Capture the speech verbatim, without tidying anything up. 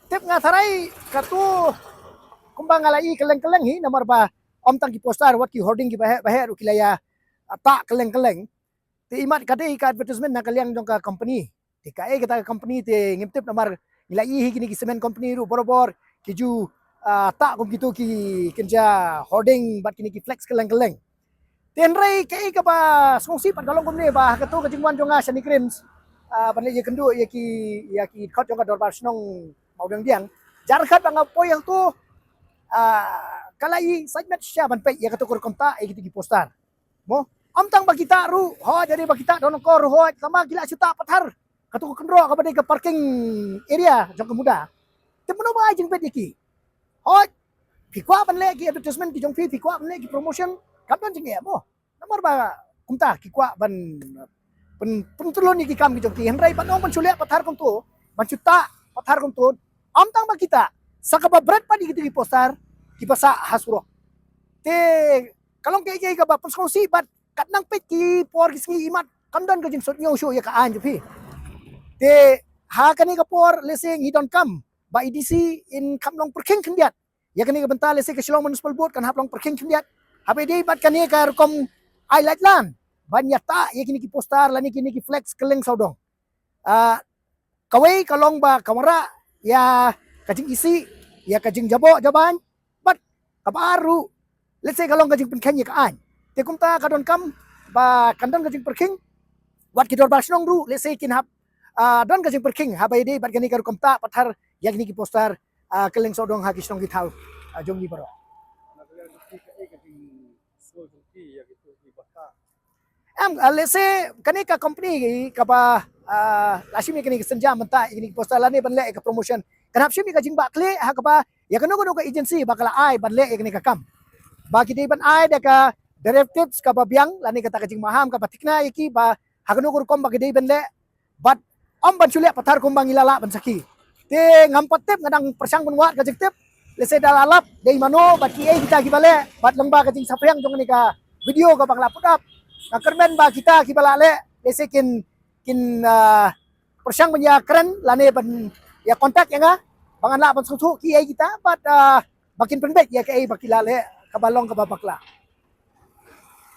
Tip nga tharai katu kumba nga la i kylleng kylleng hi, namar ba ym tang ki poster wat ki hoarding ki baheh baheh ruh ki la ïa, ah, tah kylleng kylleng. Te imat ka dei ka advertisement na ka liang jong ka company. Te kaei kata ka company te ngim tip, namar ngi la i hi kine ki cement company ruh borabor ki ju, ah, tah kum kitu ki kynja hoarding bad kine ki flex kylleng kylleng. Te hynrei kaei kaba sngewsih pat ka long kumne ba ha katu ka jingwan jong nga shane Cranes, ah, ban leit ïakynduh ïa ki, ïa ki dkhot jong ka Dorbar Shnong Mawdiangdiang. Jar khat ba nga poi hangtu, ah, ka la i sait met shisha ban peit ïa katu ka rukom tah ïa kitu ki poster. Mo, ym tang ba ki tah ruh, hooid, ïa dei ba ki tah don akor ruh, hooid, tangba ki la shu tah pathar katu ka kynroh kaba dei ka parking area jong ka MUDA. Te mano ba ai jingbit ïa ki? Hooid, phi kwah ban leh ki advertisement ki jong phi, phi kwah ban leh ki promotion, kam don jingeh mo. Namar ba kumta ki kwah ban pyn, pyntyllun ïa ki kam ki jong ki. Hynrei ban ong ban shu leh pathar kumtu, ban shu tah pathar kumtu, ym tang ba ki tah, sa kaba bret pat ïa kitu ki poster kiba sah ha surok. Te ka long kaei kaei kaba pynsngewsih bad kat nang peit ki por ki sngi imat kam don ka jingsngewsih shuh ïa ka aiñ jong phi. Te ha kane ka por lehse ngi donkam ba i DC in kham long pyrkhing khyndiat ïa kane ka bynta, lehse ka Shillong Municipal Board kan hap long pyrkhing khyndiat haba ïadei bad kane ka rukom ai lait lan ban ïa tah ïa kine ki poster lane kine ki flex kylleng sawdong. Ah, kawei ka long ba ka wanrah ïa ka jingisih, ïa ka jingjaboh jaban, bad kaba ar ruh lehse ka long ka jingpynkheiñ ïa ka aiñ. Te kumta ka donkam ba kan don ka jingpyrkhing, wat ki Dorbar Shnong ruh lehse kin hap, ah, don ka jingpyrkhing haba ïadei bad kane ka rukom tah pathar ïa kine ki poster, ah, kylleng sawdong ha ki shnong ki thaw, ah, jong ngi baroh. Em, ah, lehse kane ka company kaba, ah, la shim ïa kane ka synjam ban tah ïa kane ka poster lane ban leh ïa ka promotion, kan hap shim ïa ka jingbakla ha kaba ïa kano kano ka agency ba ka la ai ban leh ïa kane ka kam, ba ki dei ban ai da ka directives kaba biang lane kata ka jingmaham kaba thikna ïa ki ba ha kano ka rukom ba ki dei ban leh, bad ym ban shu leh pathar kumba ngi la lah ban sakhi. Te ngam pat tip, nga dang pyrshang ban wad ka jingtip, lehse da la lap dei mano bad kiei kita kiba leh, bad lyngba ka jingsaphriang jong kane ka video kaba nga la put up, nga kyrmen ba kita kiba la leh lehse kin, kin, ah, pyrshang ban ïa kren lane ban ïa contact ïa nga ba ngan lah ban sngewthuh kiei kita bad, ah, ba kin pynbeit ïa kaei ba ki la leh kaba long kaba bakla.